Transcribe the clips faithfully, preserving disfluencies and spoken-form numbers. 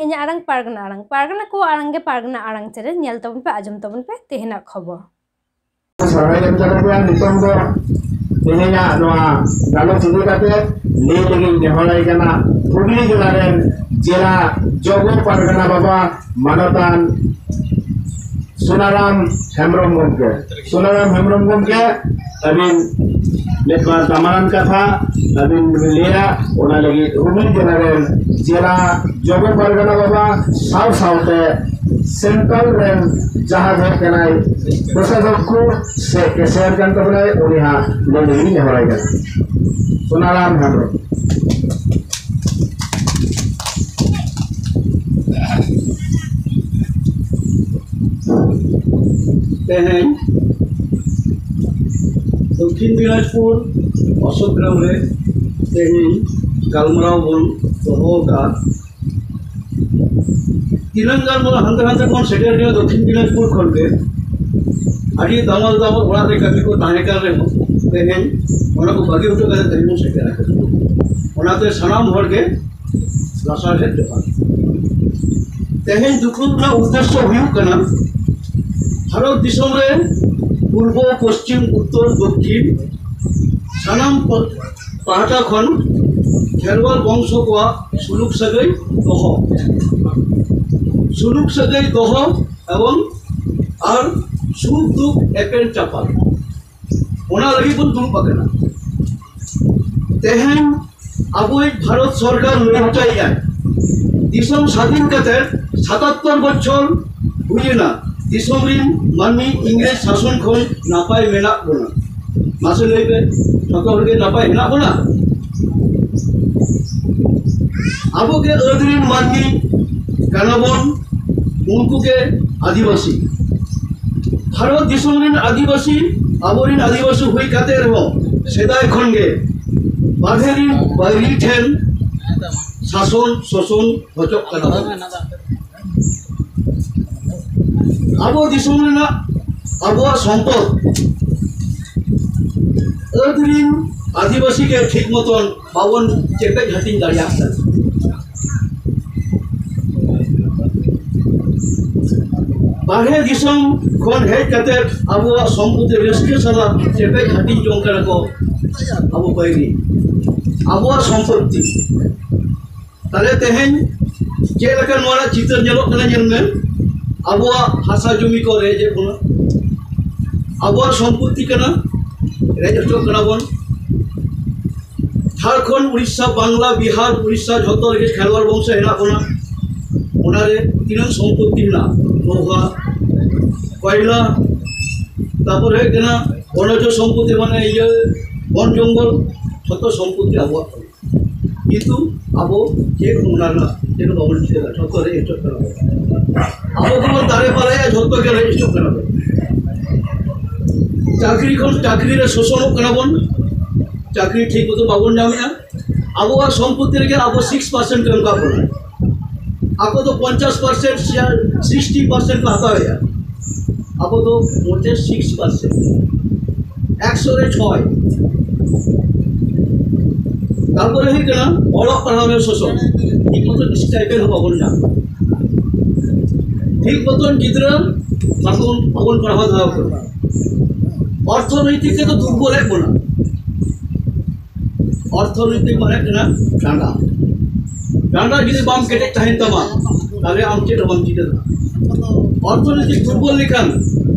ᱤᱧᱟᱹᱜ ᱟᱲᱟᱝ ᱯᱟᱨᱜᱟᱱᱟ ᱟᱲᱟᱝ, ᱯᱟᱨᱜᱟᱱᱟ ᱠᱚᱣᱟᱜ ᱟᱲᱟᱝ ᱜᱮ ᱯᱟᱨᱜᱟᱱᱟ ᱟᱲᱟᱝ ᱪᱮᱱᱮᱞ, ᱧᱮᱞ ᱛᱟᱵᱚᱱ ᱯᱮ, ᱟᱸᱡᱚᱢ ᱛᱟᱵᱚᱱ ᱯᱮ ᱛᱮᱦᱮᱧᱟᱜ ᱠᱷᱚᱵᱚᱨ᱾ ᱥᱟᱨᱦᱟᱣ ᱮᱢ ᱪᱟᱞ ᱟᱠᱚᱣᱟ᱾ ᱱᱤᱛᱚᱝ ᱫᱚ ᱛᱮᱦᱮᱧᱟᱜ ᱱᱚᱣᱟ ᱜᱟᱞᱚᱪ ᱤᱫᱤ ᱠᱟᱛᱮ ᱞᱟᱹᱭ ᱞᱟᱹᱜᱤᱫ ᱱᱮᱦᱚᱨᱟᱭ ᱠᱟᱱᱟ ᱦᱩᱜᱽᱞᱤ ᱡᱮᱞᱟ ᱨᱮᱱ ᱡᱮᱞᱟ ᱡᱚᱜᱚ ᱯᱟᱨᱜᱟᱱᱟ ᱵᱟᱵᱟ ᱢᱟᱱᱚᱛᱟᱱ ᱥᱳᱱᱟᱨᱟᱢ ᱦᱮᱢᱵᱨᱚᱢ ᱜᱚᱢᱠᱮ᱾ ᱥᱳᱱᱟᱨᱟᱢ ᱦᱮᱢᱵᱨᱚᱢ ᱜᱚᱢᱠᱮ, ᱟᱹᱵᱤᱱ ᱢᱤᱫ ᱵᱟᱨ ᱫᱟᱢᱟᱱᱟᱱ ᱠᱟᱛᱷᱟ ᱟᱹᱵᱤᱱ ᱵᱤᱱ ᱞᱟᱹᱭᱟ, ᱚᱱᱟ ᱞᱟᱹᱜᱤᱫ ᱦᱩᱜᱽᱞᱤ ᱡᱮᱞᱟ ᱨᱮᱱ ᱡᱮᱞᱟ ᱡᱚᱜᱚ ᱯᱟᱨᱜᱟᱱᱟ ᱵᱟᱵᱟ ᱥᱟᱶ ᱥᱟᱶᱛᱮ ᱥᱮᱱᱴᱨᱟᱞ ᱨᱮᱱ ᱡᱟᱦᱟᱸ ᱫᱚ ᱠᱟᱱᱟᱭ ᱯᱨᱚᱥᱟᱥᱚᱠ ᱠᱚ ᱥᱮ ᱠᱮᱥᱤᱭᱟᱨ ᱠᱟᱱ ᱛᱟᱵᱚᱱᱟᱭ, ᱩᱱᱤ ᱦᱟᱸᱜ ᱞᱟᱹᱭ ᱞᱟᱹᱜᱤᱫ ᱤᱧ ᱱᱮᱦᱚᱨᱟᱭ ᱠᱟᱱᱟ᱾ ᱥᱳᱱᱟᱨᱟᱢ ᱦᱮᱢᱵᱨᱚᱢ᱾ ᱛᱮᱦᱮᱧ ᱫᱚᱠᱠᱷᱤᱱ ᱫᱤᱱᱟᱡᱽᱯᱩᱨ ᱚᱥᱳᱠ ᱜᱨᱟᱢ ᱨᱮ ᱛᱮᱦᱮᱧ ᱜᱟᱞᱢᱟᱨᱟᱣ ᱵᱚᱱ ᱫᱚᱦᱚ ᱟᱠᱟᱫ᱾ ᱛᱤᱱᱟᱹᱝ ᱜᱟᱱ ᱵᱚᱱ ᱦᱟᱱᱛᱮ ᱱᱟᱛᱮ ᱵᱚᱱ ᱥᱮᱴᱮᱨ ᱠᱟᱱᱟ ᱫᱚᱠᱠᱷᱤᱱ ᱫᱤᱱᱟᱡᱽᱯᱩᱨ ᱠᱷᱚᱱ ᱜᱮ, ᱟᱹᱰᱤ ᱫᱟᱢᱟᱞ ᱫᱟᱢᱟᱞ ᱚᱲᱟᱜ ᱨᱮ ᱠᱟᱹᱢᱤ ᱠᱚ ᱛᱟᱦᱮᱸ ᱠᱟᱱ ᱨᱮᱦᱚᱸ, ᱛᱮᱦᱮᱧ ᱚᱱᱟ ᱠᱚ ᱵᱟᱹᱜᱤ ᱦᱚᱴᱚ ᱠᱟᱛᱮ ᱛᱮᱦᱮᱧ ᱵᱚᱱ ᱥᱮᱴᱮᱨ ᱟᱠᱟᱱᱟ᱾ ᱚᱱᱟᱛᱮ ᱥᱟᱱᱟᱢ ᱦᱚᱲ ᱜᱮ ᱞᱟᱥᱟᱲᱦᱮᱫ ᱡᱚᱦᱟᱨ᱾ ᱛᱮᱦᱮᱧ ᱫᱩᱯᱲᱩᱵ ᱨᱮᱱᱟᱜ ᱩᱫᱽᱫᱮᱥᱥᱚ ᱦᱩᱭᱩᱜ ᱠᱟᱱᱟ ᱵᱷᱟᱨᱚᱛ ᱫᱤᱥᱚᱢ ᱨᱮ ᱯᱩᱨᱵᱚ, ᱯᱚᱥᱪᱤᱢ, ᱩᱛᱛᱚᱨ, ᱫᱚᱠᱠᱷᱤᱱ ᱥᱟᱱᱟᱢ ᱯᱟᱦᱴᱟ ᱠᱷᱚᱱ ᱠᱷᱮᱨᱣᱟᱞ ᱵᱚᱝᱥᱚ ᱠᱚᱣᱟᱜ ᱥᱩᱞᱩᱠ ᱥᱟᱹᱜᱟᱹᱭ ᱫᱚᱦᱚ, ᱥᱩᱞᱩᱠ ᱥᱟᱹᱜᱟᱹᱭ ᱫᱚᱦᱚ ᱮᱵᱚᱝ ᱟᱨ ᱥᱩᱠ ᱫᱩᱠ ᱮᱯᱮᱢ ᱪᱟᱯᱟᱞ, ᱚᱱᱟ ᱞᱟᱹᱜᱤᱫ ᱵᱚᱱ ᱫᱩᱲᱩᱵ ᱟᱠᱟᱱᱟ᱾ ᱛᱮᱦᱮᱧ ᱟᱵᱚᱭᱤᱡ ᱵᱷᱟᱨᱚᱛ ᱥᱚᱨᱠᱟᱨ ᱞᱟᱹᱭ ᱦᱚᱪᱚᱭᱮᱫᱼᱟᱭ, ᱫᱤᱥᱚᱢ ᱥᱟᱹᱫᱷᱤᱱ ᱠᱟᱛᱮ ᱥᱟᱛᱟᱛᱛᱚᱨ ᱵᱚᱪᱷᱚᱨ ᱦᱩᱭᱮᱱᱟ, ᱫᱤᱥᱚᱢ ᱨᱤᱱ ᱢᱟᱹᱱᱢᱤ ᱤᱝᱨᱮᱡᱽ ᱥᱟᱥᱚᱱ ᱠᱷᱚᱱ ᱱᱟᱯᱟᱭ ᱢᱮᱱᱟᱜ ᱵᱚᱱᱟ᱾ ᱢᱟᱥᱮ ᱞᱟᱹᱭ ᱯᱮ, ᱡᱚᱛᱚ ᱦᱚᱲ ᱜᱮ ᱱᱟᱯᱟᱭ ᱦᱮᱱᱟᱜ ᱵᱚᱱᱟ? ᱟᱵᱚ ᱜᱮ ᱟᱹᱫ ᱨᱤᱱ ᱢᱟᱹᱱᱢᱤ ᱠᱟᱱᱟ ᱵᱚᱱ, ᱩᱱᱠᱩ ᱜᱮ ᱟᱹᱫᱤᱵᱟᱹᱥᱤ᱾ ᱵᱷᱟᱨᱚᱛ ᱫᱤᱥᱚᱢ ᱨᱤᱱ ᱟᱹᱫᱤᱵᱟᱹᱥᱤ, ᱟᱵᱚᱨᱤᱱ ᱟᱹᱫᱤᱵᱟᱹᱥᱤ ᱦᱩᱭ ᱠᱟᱛᱮ ᱨᱮᱦᱚᱸ ᱥᱮᱫᱟᱭ ᱠᱷᱚᱱ ᱜᱮ ᱵᱟᱨᱦᱮ ᱨᱤᱱ ᱵᱟᱹᱭᱨᱤ ᱴᱷᱮᱱ ᱥᱟᱥᱚᱱ ᱥᱳᱥᱚᱱ ᱦᱚᱪᱚᱜ ᱠᱟᱱᱟ ᱵᱚᱱ᱾ ᱟᱵᱚ ᱫᱤᱥᱚᱢ ᱨᱮᱱᱟᱜ ᱟᱵᱚᱣᱟᱜ ᱥᱚᱢᱯᱚᱫ ᱟᱹᱫ ᱨᱤᱱ ᱟᱹᱫᱤᱵᱟᱹᱥᱤ ᱜᱮ ᱴᱷᱤᱠ ᱢᱚᱛᱚᱱ ᱵᱟᱵᱚᱱ ᱪᱮᱯᱮᱡ ᱦᱟᱹᱴᱤᱧ ᱫᱟᱲᱮᱭᱟᱜ ᱠᱟᱱᱟ᱾ ᱵᱟᱨᱦᱮ ᱫᱤᱥᱚᱢ ᱠᱷᱚᱱ ᱦᱮᱡ ᱠᱟᱛᱮ ᱟᱵᱚᱣᱟᱜ ᱥᱚᱢᱯᱚᱛᱤ ᱨᱟᱹᱥᱠᱟᱹ ᱥᱟᱞᱟᱜ ᱪᱮᱯᱮᱡ ᱦᱟᱹᱴᱤᱧ ᱡᱚᱝ ᱠᱟᱱᱟ ᱠᱚ ᱟᱵᱚ ᱵᱟᱹᱭᱨᱤ᱾ ᱟᱵᱚᱣᱟᱜ ᱥᱚᱢᱯᱚᱛᱤ, ᱛᱟᱦᱞᱮ ᱛᱮᱦᱮᱧ ᱪᱮᱫ ᱞᱮᱠᱟ ᱱᱚᱣᱟ ᱨᱮᱱᱟᱜ ᱪᱤᱛᱟᱹᱨ ᱧᱮᱞᱚᱜ ᱠᱟᱱᱟ, ᱧᱮᱞ ᱢᱮ᱾ ᱟᱵᱚᱣᱟᱜ ᱦᱟᱥᱟ ᱡᱚᱢᱤ ᱠᱚ ᱨᱮᱡ ᱮᱫ ᱵᱚᱱᱟ, ᱟᱵᱚᱣᱟᱜ ᱥᱚᱢᱯᱚᱛᱤ ᱠᱟᱱᱟ, ᱨᱮᱡ ᱦᱚᱪᱚᱜ ᱠᱟᱱᱟ ᱵᱚᱱ᱾ ᱡᱷᱟᱲᱠᱷᱚᱸᱰ, ᱩᱲᱤᱥᱥᱟ, ᱵᱟᱝᱞᱟ, ᱵᱤᱦᱟᱨ, ᱩᱲᱤᱥᱥᱟ, ᱡᱷᱚᱛᱚ ᱨᱮᱜᱮ ᱠᱷᱮᱨᱣᱟᱲ ᱵᱚᱝᱥᱚ ᱦᱮᱱᱟᱜ ᱵᱚᱱᱟ᱾ ᱚᱱᱟᱨᱮ ᱛᱤᱱᱟᱹᱜ ᱥᱚᱢᱯᱚᱛᱤ ᱢᱮᱱᱟᱜᱼᱟ, ᱞᱳᱦᱟ, ᱠᱚᱭᱞᱟ, ᱛᱟᱨᱯᱚᱨ ᱦᱩᱭᱩᱜ ᱠᱟᱱᱟ ᱵᱚᱱᱚᱡᱽ ᱥᱚᱢᱯᱚᱛᱤ, ᱢᱟᱱᱮ ᱤᱭᱟᱹ, ᱵᱚᱱ ᱡᱚᱝᱜᱚᱞ, ᱡᱷᱚᱛᱚ ᱥᱚᱢᱯᱚᱛᱤ ᱟᱵᱚᱣᱟᱜ ᱠᱟᱱᱟ᱾ ᱠᱤᱱᱛᱩ ᱟᱵᱚ ᱪᱮᱫ ᱚᱱᱟ ᱨᱮᱱᱟᱜ ᱪᱮᱫ ᱦᱚᱸ ᱵᱟᱵᱚᱱ ᱪᱤᱠᱟᱹᱭᱟ, ᱡᱷᱚᱛᱚ ᱨᱮᱡ ᱦᱚᱪᱚᱜ ᱠᱟᱱᱟ ᱵᱚᱱ᱾ ᱟᱵᱚ ᱫᱚᱵᱚᱱ ᱫᱟᱨᱮ ᱯᱟᱞᱟᱭᱟ, ᱡᱷᱚᱛᱚ ᱜᱮ ᱨᱮᱡ ᱦᱚᱪᱚᱜ ᱠᱟᱱᱟ ᱵᱚᱱ᱾ ᱪᱟᱹᱠᱨᱤ ᱠᱷᱚᱱ ᱪᱟᱹᱠᱨᱤ ᱨᱮ ᱥᱳᱥᱚᱱᱚᱜ ᱠᱟᱱᱟ ᱵᱚᱱ, ᱪᱟᱹᱠᱨᱤ ᱴᱷᱤᱠ ᱢᱚᱛᱚ ᱵᱟᱵᱚᱱ ᱧᱟᱢᱮᱫᱼᱟ᱾ ᱟᱵᱚᱣᱟᱜ ᱥᱚᱢᱯᱚᱛᱤ ᱨᱮᱜᱮ ᱟᱵᱚ ᱥᱤᱠᱥ ᱯᱟᱨᱥᱮᱱᱴ ᱠᱚ ᱮᱢ ᱠᱟᱜ ᱵᱚᱱᱟ᱾ ᱟᱠᱚ ᱫᱚ ᱯᱚᱧᱪᱟᱥ ᱯᱟᱨᱥᱮᱱᱴ ᱥᱮᱭᱟᱨ, ᱥᱤᱠᱥᱴᱤ ᱯᱟᱨᱥᱮᱱᱴ ᱠᱚ ᱦᱟᱛᱟᱣᱮᱫᱼᱟ, ᱟᱵᱚ ᱫᱚ ᱢᱚᱴᱮ ᱥᱤᱠᱥ ᱯᱟᱨᱥᱮᱱᱴ, ᱮᱠᱥᱚ ᱨᱮ ᱪᱷᱚᱭ᱾ ᱛᱟᱨᱯᱚᱨᱮ ᱦᱩᱭᱩᱜ ᱠᱟᱱᱟ ᱚᱞᱚᱜ ᱯᱟᱲᱦᱟᱣ ᱨᱮ ᱥᱳᱥᱚᱱ, ᱴᱷᱤᱠ ᱢᱚᱛᱚ ᱥᱴᱟᱭᱯᱮᱱᱰ ᱦᱚᱸ ᱵᱟᱵᱚᱱ ᱧᱟᱢ, ᱴᱷᱤᱠ ᱢᱚᱛᱚᱱ ᱜᱤᱫᱽᱨᱟᱹ ᱵᱟᱵᱚᱱ, ᱵᱟᱵᱚᱱ ᱯᱟᱲᱦᱟᱣ ᱫᱟᱲᱮᱭᱟᱠᱚ ᱠᱟᱱᱟ᱾ ᱚᱨᱛᱷᱚᱱᱳᱭᱛᱤᱠ ᱛᱮᱫᱚ ᱫᱩᱨᱵᱚᱞᱮᱫ ᱵᱚᱱᱟ᱾ ᱚᱨᱛᱷᱚᱱᱳᱭᱛᱤᱠ ᱢᱟᱱᱮ ᱠᱟᱱᱟ ᱰᱟᱸᱰᱟ᱾ ᱰᱟᱸᱰᱟ ᱡᱩᱫᱤ ᱵᱟᱢ ᱠᱮᱴᱮᱡ ᱛᱟᱦᱮᱱ ᱛᱟᱢᱟ, ᱛᱟᱦᱞᱮ ᱟᱢ ᱪᱮᱫ ᱦᱚᱸ ᱵᱟᱢ ᱪᱤᱠᱟᱹ ᱫᱟᱲᱮᱭᱟᱜᱼᱟ᱾ ᱚᱨᱛᱷᱚᱱᱳᱭᱛᱤᱠ ᱫᱩᱨᱵᱚᱞ ᱞᱮᱠᱷᱟᱱ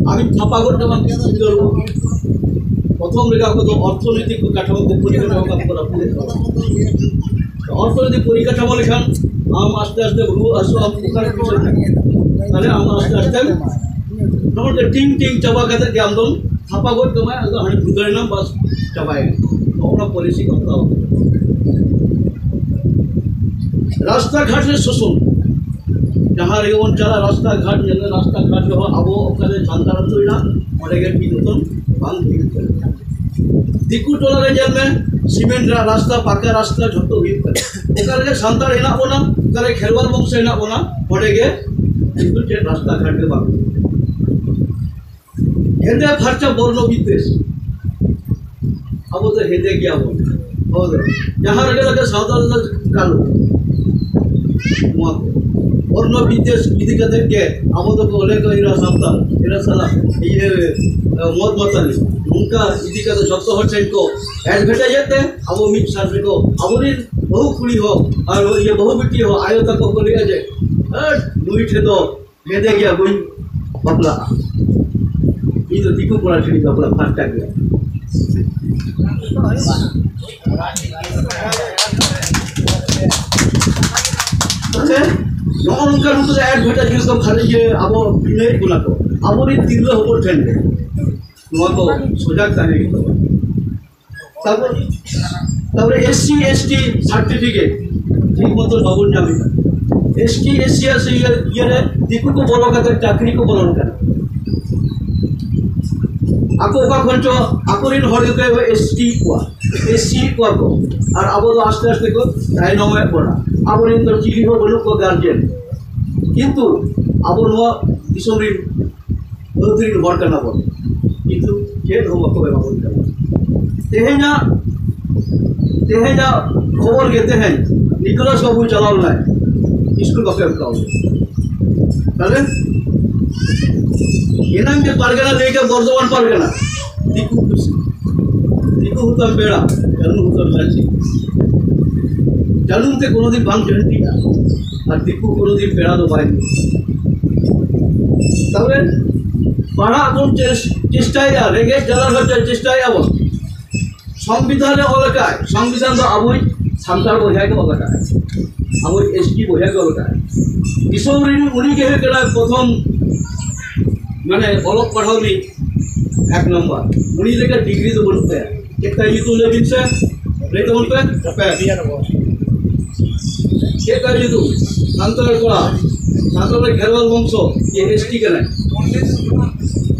ᱟᱢ ᱛᱷᱟᱯᱟ ᱜᱚᱫ ᱠᱟᱢᱟ, ᱫᱟᱹᱲ ᱜᱚᱫ᱾ ᱯᱨᱚᱛᱷᱚᱢ ᱨᱮᱜᱮ ᱟᱵᱚ ᱫᱚ ᱚᱨᱛᱷᱚᱱᱳᱭᱛᱤᱠ ᱠᱟᱴᱷᱟᱢᱳ ᱠᱚ ᱯᱚᱨᱤᱠᱟᱴᱷᱟᱢᱳ ᱠᱚ ᱨᱟᱹᱯᱩᱫ ᱮᱫ ᱛᱟᱵᱚᱱᱟ᱾ ᱚᱨᱛᱷᱚᱱᱳᱭᱛᱤᱠ ᱯᱚᱨᱤᱠᱟᱴᱷᱟᱢᱳ ᱞᱮᱠᱷᱟᱱ ᱟᱢ ᱟᱥᱛᱮ ᱟᱥᱛᱮ ᱨᱩᱣᱟᱹ ᱦᱟᱹᱥᱩ, ᱟᱢ ᱚᱠᱟᱨᱮ ᱠᱤᱪᱷᱩ, ᱛᱟᱦᱞᱮ ᱟᱢ ᱟᱥᱛᱮ ᱟᱥᱛᱮ ᱱᱚᱜᱼᱚᱭ ᱴᱤᱝ ᱴᱤᱝ ᱪᱟᱵᱟ ᱠᱟᱛᱮ ᱜᱮ ᱟᱢ ᱫᱚᱢ ᱛᱷᱟᱯᱟ ᱜᱚᱫ ᱠᱟᱢᱟ, ᱟᱫᱚ ᱦᱟᱸᱰᱮ ᱵᱷᱩᱜᱟᱹᱲ ᱮᱱᱟᱢ, ᱵᱟᱥ, ᱪᱟᱵᱟᱭᱮᱱᱟ᱾ ᱱᱚᱜᱼᱚ ᱱᱚᱣᱟ ᱯᱚᱞᱤᱥᱤ ᱠᱚ ᱦᱟᱛᱟᱣ ᱠᱟᱫᱟ᱾ ᱨᱟᱥᱛᱟ ᱜᱷᱟᱴ ᱨᱮ ᱥᱳᱥᱚᱱ, ᱡᱟᱦᱟᱸ ᱨᱮᱜᱮ ᱵᱚᱱ ᱪᱟᱞᱟᱜᱼᱟ, ᱨᱟᱥᱛᱟ ᱜᱷᱟᱴ ᱧᱮᱞ ᱢᱮ, ᱨᱟᱥᱛᱟ ᱜᱷᱟᱴ ᱨᱮᱦᱚᱸ ᱟᱵᱚ ᱚᱠᱟᱨᱮ ᱥᱟᱱᱛᱟᱲ ᱟᱹᱛᱩ ᱦᱮᱱᱟᱜ, ᱚᱸᱰᱮ ᱜᱮ ᱴᱷᱤᱠ ᱢᱚᱛᱚᱱ ᱵᱟᱝ ᱦᱩᱭᱩᱜ ᱠᱟᱱᱟ᱾ ᱫᱤᱠᱩ ᱴᱚᱞᱟ ᱨᱮ ᱧᱮᱞ ᱢᱮ, ᱥᱤᱢᱮᱱᱴ ᱨᱮᱱᱟᱜ ᱨᱟᱥᱛᱟ, ᱯᱟᱠᱟ ᱨᱟᱥᱛᱟ ᱡᱷᱚᱛᱚ ᱦᱩᱭᱩᱜ ᱠᱟᱱᱟ᱾ ᱚᱠᱟ ᱨᱮᱜᱮ ᱥᱟᱱᱛᱟᱲ ᱦᱮᱱᱟᱜ ᱵᱚᱱᱟ, ᱚᱠᱟ ᱨᱮ ᱠᱷᱮᱨᱣᱟᱞ ᱵᱚᱝᱥᱚ ᱦᱮᱱᱟᱜ ᱵᱚᱱᱟ, ᱚᱸᱰᱮ ᱜᱮ ᱠᱤᱱᱛᱩ ᱪᱮᱫ ᱨᱟᱥᱛᱟ ᱜᱷᱟᱴ ᱜᱮ ᱵᱟᱝ ᱦᱩᱭᱩᱜ ᱠᱟᱱᱟ᱾ ᱦᱮᱸᱫᱮ ᱯᱷᱟᱨᱪᱟ ᱵᱚᱨᱱᱚ ᱵᱤᱫᱽᱫᱮᱥ, ᱟᱵᱚ ᱫᱚ ᱦᱮᱸᱫᱮ ᱜᱮᱭᱟ ᱵᱚᱱ᱾ ᱟᱵᱚ ᱫᱚ ᱡᱟᱦᱟᱸ ᱨᱮᱜᱮ ᱞᱟᱜᱟ ᱥᱟᱶᱛᱟ ᱨᱮᱫᱚ ᱠᱟᱞᱳ, ᱱᱚᱣᱟ ᱠᱚ᱾ ᱵᱚᱨᱱᱚ ᱵᱤᱫᱽᱫᱮᱥ ᱤᱫᱤ ᱠᱟᱛᱮ ᱜᱮ ᱟᱵᱚ ᱫᱚᱠᱚ ᱚᱱᱮ ᱠᱚ ᱮᱨᱟ ᱥᱟᱱᱛᱟᱲ, ᱮᱨᱟ ᱥᱟᱞᱟ, ᱤᱭᱟᱹ, ᱢᱚᱫ ᱢᱟᱛᱟᱞᱤ, ᱱᱚᱝᱠᱟ ᱤᱫᱤ ᱠᱟᱛᱮ ᱡᱷᱚᱛᱚ ᱦᱚᱲ ᱴᱷᱮᱱ ᱠᱚ advertise ᱮᱫ ᱛᱮ ᱟᱵᱚ ᱢᱤᱫ ᱥᱟᱶ ᱨᱮᱠᱚ, ᱟᱵᱚᱨᱮᱱ ᱵᱟᱹᱦᱩ ᱠᱩᱲᱤ ᱦᱚᱸ ᱟᱨ ᱤᱭᱟᱹ ᱵᱟᱹᱦᱩ ᱵᱤᱴᱤ ᱦᱚᱸ, ᱟᱭᱳ ᱛᱟᱠᱚ ᱠᱚ ᱞᱟᱹᱭᱟ ᱡᱮ, "ᱦᱟᱹᱴ, ᱱᱩᱭ ᱴᱷᱮᱱ ᱫᱚ ᱦᱮᱸᱫᱮ ᱜᱮᱭᱟ, ᱵᱟᱹᱧ ᱵᱟᱯᱞᱟᱜᱼᱟ, ᱤᱧ ᱫᱚ ᱫᱤᱠᱩ ᱠᱚᱲᱟ ᱴᱷᱮᱱᱤᱧ ᱵᱟᱯᱞᱟ ᱯᱷᱟᱨᱪᱟ ᱜᱮᱭᱟ᱾" ᱛᱟᱦᱞᱮ ᱱᱚᱜᱼᱚ ᱱᱚᱝᱠᱟ ᱱᱩᱠᱩ ᱫᱚ advertise ᱫᱚ ᱠᱷᱟᱹᱞᱤ ᱤᱭᱟᱹ ᱟᱵᱚ ᱵᱷᱤᱲᱟᱹᱣᱮᱫ ᱵᱚᱱᱟ ᱠᱚ, ᱟᱵᱚᱨᱮᱱ ᱛᱤᱨᱞᱟᱹ ᱦᱚᱯᱚᱱ ᱴᱷᱮᱱ ᱜᱮ ᱱᱚᱣᱟ ᱠᱚ ᱥᱚᱡᱟᱜ ᱛᱟᱦᱮᱸ ᱦᱩᱭᱩᱜ ᱛᱟᱵᱚᱱᱟ᱾ ᱛᱟᱯᱚᱨ, ᱛᱟᱯᱚᱨᱮ SC ST certificate ᱴᱷᱤᱠ ᱢᱚᱛᱚ ᱵᱟᱵᱚᱱ ᱧᱟᱢ ᱮᱫᱟ᱾ ST SC ᱟᱨ ᱥᱮ ᱤᱭᱟᱹ, ᱤᱭᱟᱹᱨᱮ ᱫᱤᱠᱩ ᱠᱚ ᱵᱚᱞᱚ ᱠᱟᱛᱮ ᱪᱟᱹᱠᱨᱤ ᱠᱚ ᱵᱚᱞᱚᱱ ᱠᱟᱱᱟ᱾ ᱟᱠᱚ ᱚᱠᱟ ᱠᱷᱚᱱ ᱪᱚ ᱟᱠᱚᱨᱮᱱ ᱦᱚᱲ ᱜᱮᱠᱚ ST ᱠᱚᱣᱟ, SC ᱠᱚᱣᱟ ᱠᱚ, ᱟᱨ ᱟᱵᱚ ᱫᱚ ᱟᱥᱛᱮ ᱟᱥᱛᱮ ᱠᱚ ᱛᱟᱭᱱᱚᱢᱮᱫ ᱵᱚᱱᱟ᱾ ᱟᱵᱚᱨᱮᱱ ᱫᱚ ᱪᱤᱞᱤ ᱦᱚᱸ ᱵᱟᱹᱱᱩᱜ ᱠᱚᱣᱟ guardian, ᱠᱤᱱᱛᱩ ᱟᱵᱚ ᱱᱚᱣᱟ ᱫᱤᱥᱚᱢ ᱨᱮᱱ ᱟᱹᱫᱤᱢ ᱦᱚᱲ ᱠᱟᱱᱟ ᱵᱚᱱ, ᱠᱤᱱᱛᱩ ᱪᱮᱫ ᱦᱚᱸ ᱵᱟᱠᱚ ᱮᱢᱟ ᱵᱚᱱ ᱠᱟᱱᱟ᱾ ᱛᱮᱦᱮᱧᱟᱜ, ᱛᱮᱦᱮᱧᱟᱜ ᱠᱷᱚᱵᱚᱨ ᱜᱮ ᱛᱮᱦᱮᱧ ᱱᱤᱠᱳᱞᱟᱥ ᱵᱟᱹᱵᱩ ᱪᱟᱞᱟᱣ ᱞᱮᱱᱟᱭ, ᱥᱠᱩᱞ ᱵᱟᱠᱚ ᱮᱢ ᱠᱟᱣᱫᱮᱭᱟ᱾ ᱛᱟᱦᱞᱮ ᱮᱱᱟᱝ ᱜᱮ ᱯᱟᱨᱜᱟᱱᱟ ᱞᱟᱹᱭ ᱠᱮᱫ, ᱵᱚᱨᱫᱷᱚᱢᱟᱱ ᱯᱟᱨᱜᱟᱱᱟ, ᱫᱤᱠᱩ ᱯᱩᱥᱤ, ᱫᱤᱠᱩ ᱦᱩᱛᱟᱢ ᱯᱮᱲᱟ, ᱡᱟᱹᱱᱩᱢ ᱦᱩᱛᱟᱢ ᱪᱟᱹᱥᱤ, ᱡᱟᱹᱱᱩᱢ ᱛᱮ ᱠᱳᱱᱳ ᱫᱤᱱ ᱵᱟᱝ ᱡᱟᱹᱱᱴᱤᱜᱼᱟ᱾ ᱟᱨ ᱫᱤᱠᱩ ᱠᱳᱱᱳ ᱫᱤᱱ ᱯᱮᱲᱟ ᱫᱚ ᱵᱟᱭ ᱦᱩᱭᱩᱜᱼᱟ᱾ ᱛᱚᱵᱮ ᱯᱟᱲᱦᱟᱜ ᱵᱚᱱ ᱪᱮᱥ-, ᱪᱮᱥᱴᱟᱭᱮᱫᱼᱟ, ᱨᱮᱸᱜᱮᱡ ᱡᱟᱞᱟ ᱦᱚᱸ ᱪᱮᱥᱴᱟᱭᱮᱫᱼᱟ ᱵᱚᱱ᱾ ᱥᱚᱝᱵᱤᱫᱷᱟᱱ ᱨᱮ ᱚᱞ ᱟᱠᱟᱫ, ᱥᱚᱝᱵᱤᱫᱷᱟᱱ ᱫᱚ ᱟᱵᱚᱭᱤᱡ ᱥᱟᱱᱛᱟᱲ ᱵᱚᱭᱦᱟ ᱜᱮ ᱚᱞ ᱟᱠᱟᱫ, ᱟᱵᱚᱭᱤᱡ ST ᱵᱚᱭᱦᱟ ᱜᱮ ᱚᱞ ᱟᱠᱟᱫ᱾ ᱫᱤᱥᱚᱢ ᱨᱮᱱ ᱩᱱᱤ ᱜᱮ ᱦᱩᱭᱩᱜ ᱠᱟᱱᱟ ᱯᱨᱚᱛᱷᱚᱢ, ᱢᱟᱱᱮ, ᱚᱞᱚᱜ ᱯᱟᱲᱦᱟᱣ ᱨᱤᱱᱤᱡ ᱮᱠ ᱱᱟᱢᱵᱟᱨ᱾ ᱩᱱᱤ ᱞᱮᱠᱟ ᱰᱤᱜᱽᱨᱤ ᱫᱚ ᱵᱟᱹᱱᱩᱜ ᱛᱟᱭᱟ᱾ ᱪᱮᱫ ᱛᱟᱭ ᱧᱩᱛᱩᱢ ᱞᱟᱹᱭ ᱵᱤᱱ ᱥᱮ? ᱞᱟᱹᱭ ᱛᱟᱵᱚᱱ ᱯᱮ᱾ ᱪᱮᱫ ᱛᱟᱭ ᱧᱩᱛᱩᱢ? ᱥᱟᱱᱛᱟᱲ ᱠᱚᱲᱟ, ᱥᱟᱱᱛᱟᱲ ᱨᱮ ᱜᱷᱮᱨᱣᱟᱞ ᱵᱚᱝᱥᱚ, ᱡᱮ ST ᱠᱟᱱᱟᱭ᱾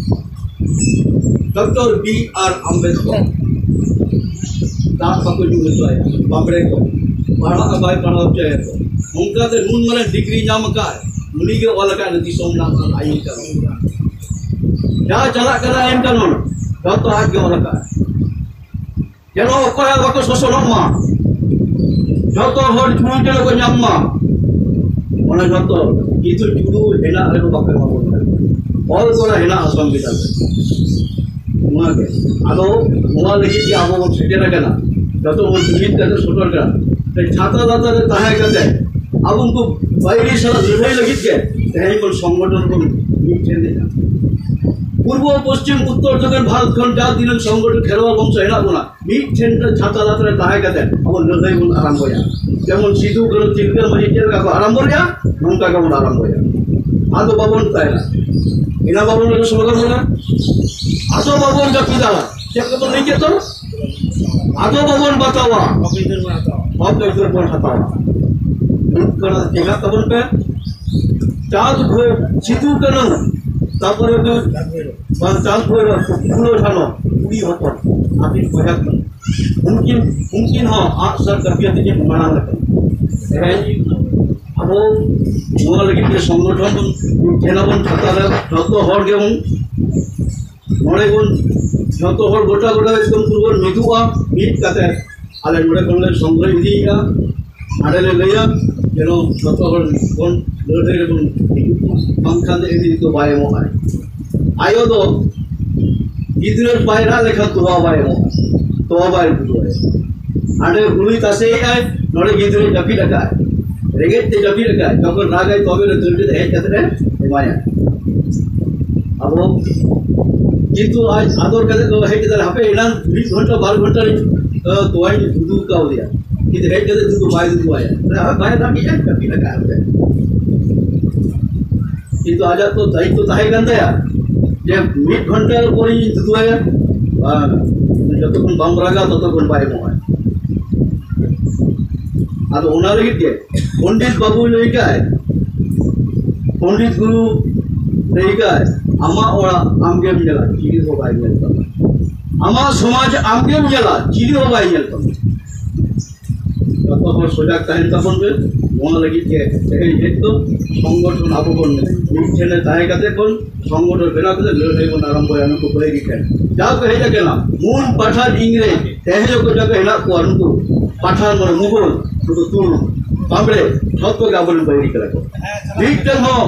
Doctor B R Ambedkar. ᱫᱟᱜ ᱵᱟᱠᱚ ᱧᱩ ᱦᱚᱪᱚᱭᱟ, ᱵᱟᱢᱵᱽᱲᱮ ᱠᱚ᱾ ᱯᱟᱲᱦᱟᱜ ᱵᱟᱭ ᱯᱟᱲᱦᱟᱣ ᱦᱚᱪᱚᱭᱟ ᱠᱚ᱾ ᱚᱱᱠᱟᱛᱮ ᱱᱩᱱ ᱢᱟᱨᱟᱝ ᱰᱤᱜᱽᱨᱤ ᱧᱟᱢ ᱟᱠᱟᱫ, ᱩᱱᱤ ᱜᱮ ᱚᱞ ᱟᱠᱟᱫ ᱫᱤᱥᱚᱢ ᱨᱮᱱᱟᱜ ᱟᱭᱤᱱ ᱠᱟᱹᱱᱩᱱ᱾ ᱡᱟ ᱪᱟᱞᱟᱜ ᱠᱟᱱᱟ ᱟᱭᱤᱱ ᱠᱟᱹᱱᱩᱱ, ᱡᱚᱛᱚ ᱟᱡ ᱜᱮ ᱚᱞ ᱟᱠᱟᱫ᱾ ᱡᱮᱱᱚ ᱚᱠᱚᱭ ᱦᱚᱸ ᱵᱟᱠᱚ ᱥᱳᱥᱚᱱᱚᱜ ᱢᱟ, ᱡᱚᱛᱚ ᱦᱚᱲ ᱡᱩᱢᱤ ᱡᱮᱱᱚ ᱠᱚ ᱧᱟᱢ ᱢᱟ᱾ ᱚᱱᱟ ᱡᱚᱛᱚ ᱠᱤᱱᱛᱩ ᱡᱩᱫᱩ ᱦᱮᱱᱟᱜ ᱨᱮᱦᱚᱸ ᱵᱟᱯᱮ ᱮᱢᱟ ᱵᱚᱱ ᱠᱟᱱᱟ᱾ ᱚᱞ ᱠᱚᱨᱟ ᱦᱮᱱᱟᱜᱼᱟ ᱥᱚᱝᱵᱤᱫᱷᱟᱱ ᱨᱮ᱾ ᱱᱚᱣᱟ ᱜᱮ᱾ ᱟᱫᱚ ᱱᱚᱣᱟ ᱞᱟᱹᱜᱤᱫ ᱜᱮ ᱟᱵᱚ ᱵᱚᱱ ᱥᱮᱴᱮᱨ ᱟᱠᱟᱱᱟ᱾ ᱡᱚᱛᱚ ᱵᱚᱱ ᱡᱩᱢᱤᱫ ᱠᱟᱛᱮ ᱥᱚᱴᱚᱨ ᱠᱟᱱᱟ᱾ ᱛᱮ ᱪᱷᱟᱛᱟ ᱞᱟᱛᱟᱨ ᱨᱮ ᱛᱟᱦᱮᱸ ᱠᱟᱛᱮ ᱟᱵᱚ ᱩᱱᱠᱩ ᱵᱟᱹᱭᱨᱤ ᱥᱟᱞᱟᱜ ᱞᱟᱹᱲᱦᱟᱹᱭ ᱞᱟᱹᱜᱤᱫ ᱜᱮ ᱛᱮᱦᱮᱧ ᱵᱚᱱ ᱥᱚᱝᱜᱚᱴᱷᱚᱱ ᱵᱚᱱ ᱢᱤᱫᱴᱷᱮᱱ ᱮᱫᱟ᱾ ᱯᱩᱨᱵᱚ, ᱯᱚᱥᱪᱤᱢ, ᱩᱛᱛᱚᱨ, ᱫᱚᱠᱷᱤᱱ ᱵᱷᱟᱨᱚᱛ ᱠᱷᱚᱱ ᱡᱟ ᱛᱤᱱᱟᱹᱜ ᱥᱚᱝᱜᱚᱴᱷᱚᱱ ᱠᱷᱮᱨᱣᱟᱞ ᱵᱚᱝᱥᱚ ᱦᱮᱱᱟᱜ ᱵᱚᱱᱟ, ᱢᱤᱫᱴᱷᱮᱱ ᱨᱮ ᱪᱷᱟᱛᱟ ᱞᱟᱛᱟᱨ ᱨᱮ ᱛᱟᱦᱮᱸ ᱠᱟᱛᱮ ᱟᱵᱚ ᱞᱟᱹᱲᱦᱟᱹᱭ ᱵᱚᱱ ᱟᱨᱟᱢᱵᱚᱭᱟ᱾ ᱡᱮᱢᱚᱱ ᱥᱤᱫᱩ, ᱠᱟᱹᱱᱦᱩ, ᱛᱤᱞᱠᱟᱹ ᱢᱟᱹᱡᱷᱤ ᱪᱮᱫ ᱞᱮᱠᱟ ᱠᱚ ᱟᱨᱟᱢᱵᱚ ᱞᱮᱫᱼᱟ, ᱱᱚᱝᱠᱟ ᱜᱮᱵᱚᱱ ᱟᱨᱟᱢᱵᱚᱭᱟ᱾ ᱟᱫᱚ ᱵᱟᱵᱚᱱ ᱛᱟᱭᱱᱟ᱾ ᱮᱱᱟ ᱵᱟᱵᱚᱱ ᱞᱟᱹᱭ ᱥᱞᱳᱜᱟᱱ ᱢᱮᱱᱟ, ᱟᱫᱚ ᱵᱟᱵᱚᱱ ᱡᱟᱹᱯᱤᱫᱟ᱾ ᱪᱮᱫ ᱠᱚᱵᱚᱱ ᱞᱟᱹᱭ ᱠᱮᱫ ᱫᱚ? ᱟᱫᱚ ᱵᱟᱵᱚᱱ ᱵᱟᱛᱟᱣᱟ᱾ ᱦᱚᱠ ᱟᱹᱭᱫᱟᱹᱨ ᱵᱚᱱ ᱦᱟᱛᱟᱣᱟ᱾ ᱦᱩᱭᱩᱜ ᱠᱟᱱᱟ, ᱪᱮᱸᱜᱷᱟᱜ ᱛᱟᱵᱚᱱ ᱯᱮ᱾ ᱪᱟᱸᱫ ᱵᱷᱳᱨ ᱥᱤᱫᱩ ᱠᱟᱹᱱᱦᱩ, ᱛᱟᱯᱚᱨᱮ ᱫᱚ ᱵᱟᱝ, ᱪᱟᱸᱫ ᱵᱷᱳᱨ ᱯᱷᱩᱞᱳ ᱡᱷᱟᱱᱚ, ᱠᱩᱲᱤ ᱦᱚᱯᱚᱱ, ᱟᱹᱵᱤᱱ ᱵᱚᱭᱦᱟ ᱠᱚ᱾ ᱩᱱᱠᱤᱱ, ᱩᱱᱠᱤᱱ ᱦᱚᱸ ᱟᱜ ᱥᱟᱨ ᱠᱟᱹᱯᱤ ᱟᱛᱮ ᱠᱤᱱ ᱢᱟᱲᱟᱝ ᱟᱠᱟᱱᱟ᱾ ᱛᱮᱦᱮᱧ ᱟᱵᱚ ᱱᱚᱣᱟ ᱞᱟᱹᱜᱤᱫ ᱛᱮ ᱥᱚᱝᱜᱚᱴᱷᱚᱱ ᱵᱚᱱ ᱴᱷᱮᱱᱟ ᱵᱚᱱ ᱪᱷᱟᱛᱟ ᱨᱮ ᱡᱚᱛᱚ ᱦᱚᱲ ᱜᱮᱵᱚᱱ ᱱᱚᱰᱮ ᱵᱚᱱ ᱡᱚᱛᱚ ᱦᱚᱲ ᱜᱚᱴᱟ ᱜᱚᱴᱟ ᱮᱠᱫᱚᱢ ᱯᱩᱨᱟᱹ ᱵᱚᱱ ᱢᱤᱫᱚᱜᱼᱟ, ᱢᱤᱫ ᱠᱟᱛᱮ ᱟᱞᱮ ᱱᱚᱰᱮ ᱠᱷᱚᱱ ᱞᱮ ᱥᱚᱝᱜᱨᱚᱦ ᱤᱫᱤᱭᱮᱫᱼᱟ᱾ ᱦᱟᱸᱰᱮ ᱞᱮ ᱞᱟᱹᱭᱟ ᱡᱮᱱᱚ ᱡᱚᱛᱚ ᱦᱚᱲ ᱵᱚᱱ ᱞᱟᱹᱲᱦᱟᱹᱭ ᱨᱮᱵᱚᱱ ᱦᱤᱡᱩᱜ ᱢᱟ, ᱵᱟᱝᱠᱷᱟᱱ ᱫᱚ ᱮᱢᱱᱤ ᱫᱚ ᱵᱟᱭ ᱮᱢᱚᱜᱼᱟ᱾ ᱟᱭᱳ ᱫᱚ ᱜᱤᱫᱽᱨᱟᱹ ᱯᱟᱭᱨᱟ ᱞᱮᱠᱷᱟᱱ ᱛᱚᱣᱟ ᱵᱟᱭ ᱮᱢᱚᱜᱼᱟ, ᱛᱚᱣᱟ ᱵᱟᱭ ᱩᱰᱩᱠᱚᱜᱼᱟ᱾ ᱦᱟᱸᱰᱮ ᱦᱩᱲᱩᱭ ᱛᱟᱥᱮᱭᱮᱫᱼᱟᱭ, ᱱᱚᱰᱮ ᱜᱤᱫᱽᱨᱟᱹᱭ ᱡᱟᱹᱯᱤᱫ ᱟᱠᱟᱫᱼᱟᱭ, ᱨᱮᱸᱜᱮᱡ ᱛᱮ ᱡᱟᱹᱯᱤᱫ ᱟᱠᱟᱫᱼᱟᱭ, ᱡᱚᱠᱷᱚᱱ ᱨᱟᱜᱟᱭ ᱛᱚᱵᱮ ᱨᱮ ᱫᱟᱹᱲ ᱠᱟᱛᱮ ᱦᱮᱡ ᱠᱟᱛᱮ ᱮ ᱮᱢᱟᱭᱟ᱾ ᱟᱵᱚ ᱠᱤᱱᱛᱩ ᱟᱡ ᱟᱫᱚᱨ ᱠᱟᱛᱮ ᱫᱚ ᱦᱮᱡ ᱠᱟᱛᱮ ᱦᱟᱯᱮ ᱮᱱᱟᱝ ᱢᱤᱫ ᱜᱷᱚᱱᱴᱟ ᱵᱟᱨ ᱜᱷᱚᱱᱴᱟ ᱨᱮ, ᱮ, ᱛᱚᱣᱟᱧ ᱫᱩᱫᱩ ᱠᱟᱣᱫᱮᱭᱟ, ᱠᱤᱱᱛᱩ ᱦᱮᱡ ᱠᱟᱛᱮ ᱫᱩᱫᱩ ᱵᱟᱭ ᱫᱩᱫᱩ ᱟᱭᱟ᱾ ᱟᱨ ᱵᱟᱭ ᱨᱟᱜᱮᱜᱼᱟ, ᱠᱟᱹᱴᱤᱡ ᱞᱮᱠᱟ ᱟᱨ ᱪᱮᱫ᱾ ᱠᱤᱱᱛᱩ ᱟᱡᱟᱜ ᱛᱚ ᱫᱟᱭᱤᱛᱛᱚ ᱛᱟᱦᱮᱸ ᱠᱟᱱ ᱛᱟᱭᱟ ᱡᱮ ᱢᱤᱫ ᱜᱷᱚᱱᱴᱟ ᱯᱚᱨᱮᱧ ᱫᱩᱫᱩ ᱟᱭᱟ, ᱵᱟᱝ, ᱡᱚᱛᱚᱠᱷᱚᱱ ᱵᱟᱢ ᱨᱟᱜᱟ ᱛᱚᱛᱚᱠᱷᱚᱱ ᱵᱟᱭ ᱮᱢᱚᱜᱼᱟ᱾ ᱟᱫᱚ ᱚᱱᱟ ᱞᱟᱹᱜᱤᱫ ᱜᱮ ᱯᱚᱱᱰᱤᱛ ᱵᱟᱵᱩᱭ ᱞᱟᱹᱭ ᱠᱟᱜᱼᱟᱭ, ᱯᱚᱱᱰᱤᱛ ᱜᱩᱨᱩ ᱞᱟᱹᱭ ᱠᱟᱜᱼᱟᱭ, ᱟᱢᱟᱜ ᱚᱲᱟᱜ ᱟᱢᱜᱮᱢ ᱧᱮᱞᱟ, ᱪᱤᱞᱤ ᱦᱚᱸ ᱵᱟᱭ ᱧᱮᱞ ᱛᱟᱢᱟ᱾ ᱟᱢᱟᱜ ᱥᱚᱢᱟᱡᱽ ᱟᱢᱜᱮᱢ ᱧᱮᱞᱟ, ᱪᱤᱞᱤ ᱦᱚᱸ ᱵᱟᱭ ᱧᱮᱞ ᱛᱟᱢᱟ᱾ ᱡᱚᱛᱚ ᱦᱚᱲ ᱥᱚᱡᱟᱜ ᱛᱟᱦᱮᱱ ᱛᱟᱵᱚᱱ ᱯᱮ᱾ ᱱᱚᱣᱟ ᱞᱟᱹᱜᱤᱫ ᱜᱮ ᱛᱮᱦᱮᱧ ᱦᱮᱡ ᱫᱚ ᱥᱚᱝᱜᱚᱴᱷᱚᱱ ᱟᱵᱚ ᱵᱚᱱ ᱢᱤᱫ ᱴᱷᱮᱱ ᱨᱮ ᱛᱟᱦᱮᱸ ᱠᱟᱛᱮ ᱵᱚᱱ ᱥᱚᱝᱜᱚᱴᱷᱚᱱ ᱵᱮᱱᱟᱣ ᱠᱟᱛᱮ ᱞᱟᱹᱲᱦᱟᱹᱭ ᱵᱚᱱ ᱟᱨᱟᱢᱵᱚᱭᱟ ᱱᱩᱠᱩ ᱵᱟᱹᱭᱨᱤ ᱴᱷᱮᱱ᱾ ᱡᱟ ᱠᱚ ᱦᱮᱡ ᱟᱠᱟᱱᱟ, ᱢᱩᱞ ᱯᱟᱴᱷᱟᱱ ᱤᱝᱨᱮᱡᱽ, ᱛᱮᱦᱮᱧ ᱚᱠᱚᱭ ᱡᱟ ᱠᱚ ᱦᱮᱱᱟᱜ ᱠᱚᱣᱟ ᱱᱩᱠᱩ ᱯᱟᱴᱷᱟᱱ, ᱢᱟᱱᱮ ᱢᱩᱜᱚᱞ, ᱱᱩᱠᱩ ᱛᱩᱲᱩᱠ, ᱵᱟᱢᱵᱽᱲᱮ, ᱡᱷᱚᱛᱚ ᱜᱮ ᱟᱵᱚᱨᱮᱱ ᱵᱟᱹᱭᱨᱤ ᱠᱟᱱᱟ ᱠᱚ᱾ ᱢᱤᱫᱴᱮᱱ ᱦᱚᱸ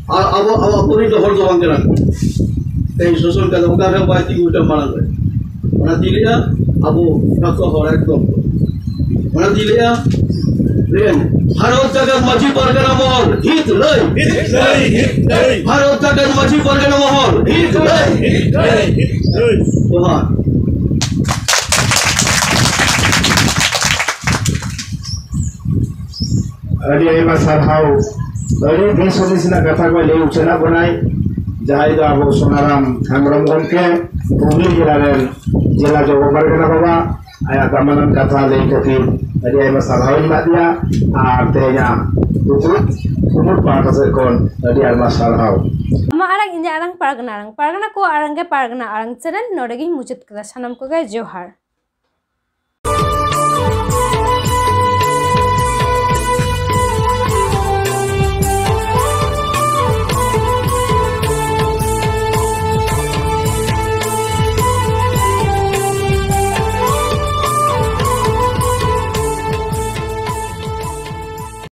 ᱟ-, ᱟᱵᱚ, ᱟᱵᱚ, ᱟᱵᱚᱨᱮᱱ ᱫᱚ ᱦᱚᱲ ᱫᱚ ᱵᱟᱝ ᱠᱟᱱᱟ ᱠᱚ᱾ ᱛᱮᱦᱮᱧ ᱥᱳᱥᱟᱞ ᱢᱤᱰᱤᱭᱟ ᱚᱠᱟ ᱨᱮᱦᱚᱸ ᱵᱟᱭ ᱛᱤᱸᱜᱩ ᱠᱮᱴᱮᱡ ᱢᱟᱲᱟᱝ ᱨᱮ᱾ ᱚᱱᱟ ᱛᱤᱧ ᱞᱟᱹᱭᱟ, ᱟᱵᱚ ᱡᱷᱚᱛᱚ ᱦᱚᱲ ᱮᱠᱫᱚᱢ᱾ ᱚᱱᱟ ᱛᱤᱧ ᱞᱟᱹᱭᱟ, ᱞᱟᱹᱭᱟᱹᱧ, ᱵᱷᱟᱨᱚᱛ ᱡᱟᱠᱟᱛ ᱢᱟᱹᱡᱷᱤ ᱯᱟᱨᱜᱟᱱᱟ ᱢᱚᱦᱚᱞ ᱦᱤᱛ ᱞᱟᱹᱭ᱾ ᱦᱤᱛ ᱞᱟᱹᱭ, ᱦᱤᱛ ᱞᱟᱹᱭ᱾ ᱵᱷᱟᱨᱚᱛ ᱡᱟᱠᱟᱛ ᱢᱟᱹᱡᱷᱤ ᱯᱟᱨᱜᱟᱱᱟ ᱢᱚᱦᱚᱞ ᱦᱤᱛ ᱞᱟᱹᱭ᱾ ᱦᱤᱛ ᱞᱟᱹᱭ, ᱦᱤᱛ ᱞᱟᱹᱭ᱾ ᱡᱚᱦᱟᱨ᱾ ᱟᱹᱰᱤ ᱟᱭᱢᱟ ᱥᱟᱨᱦᱟᱣ᱾ ᱟᱹᱰᱤ ᱫᱤᱥ ᱦᱩᱫᱤᱥ ᱨᱮᱱᱟᱜ ᱠᱟᱛᱷᱟ ᱠᱚ ᱞᱟᱹᱭ ᱩᱪᱷᱟᱹᱱᱟᱜ ᱵᱚᱱᱟᱭ, ᱡᱟᱦᱟᱸᱭ ᱫᱚ ᱟᱵᱚ ᱥᱳᱱᱟᱨᱟᱢ ᱦᱮᱢᱵᱨᱚᱢ ᱜᱚᱢᱠᱮ, ᱦᱩᱜᱽᱞᱤ ᱡᱮᱞᱟ ᱨᱮᱱ ᱡᱮᱞᱟ ᱡᱚᱜᱚ ᱯᱟᱨᱜᱟᱱᱟ ᱵᱟᱵᱟ, ᱟᱭᱟᱜ ᱫᱟᱢᱟᱱᱟᱱ ᱠᱟᱛᱷᱟ ᱞᱟᱹᱭ ᱠᱷᱟᱹᱛᱤᱨ ᱟᱹᱰᱤ ᱟᱭᱢᱟ ᱥᱟᱨᱦᱟᱣ ᱤᱧ ᱮᱢᱟᱫ ᱯᱮᱭᱟ᱾ ᱟᱨ ᱛᱮᱦᱮᱧᱟᱜ ᱫᱩᱯᱲᱩᱵ ᱠᱩᱢᱩᱴ ᱯᱟᱦᱴᱟ ᱥᱮᱫ ᱠᱷᱚᱱ ᱟᱹᱰᱤ ᱟᱭᱢᱟ ᱥᱟᱨᱦᱟᱣ᱾ ᱟᱢᱟᱜ ᱟᱲᱟᱝ, ᱤᱧᱟᱹᱜ ᱟᱲᱟᱝ, ᱯᱟᱨᱜᱟᱱᱟ ᱟᱲᱟᱝ, ᱯᱟᱨᱜᱟᱱᱟ ᱠᱚᱣᱟᱜ ᱟᱲᱟᱝ ᱜᱮ ᱯᱟᱨᱜᱟᱱᱟ ᱟᱲᱟᱝ ᱪᱮᱱᱮᱞ᱾ ᱱᱚᱰᱮ ᱜᱤᱧ ᱢᱩᱪᱟᱹᱫ ᱠᱮᱫᱟ᱾ ᱥᱟᱱᱟᱢ ᱠᱚᱜᱮ ᱡᱚᱦᱟᱨ᱾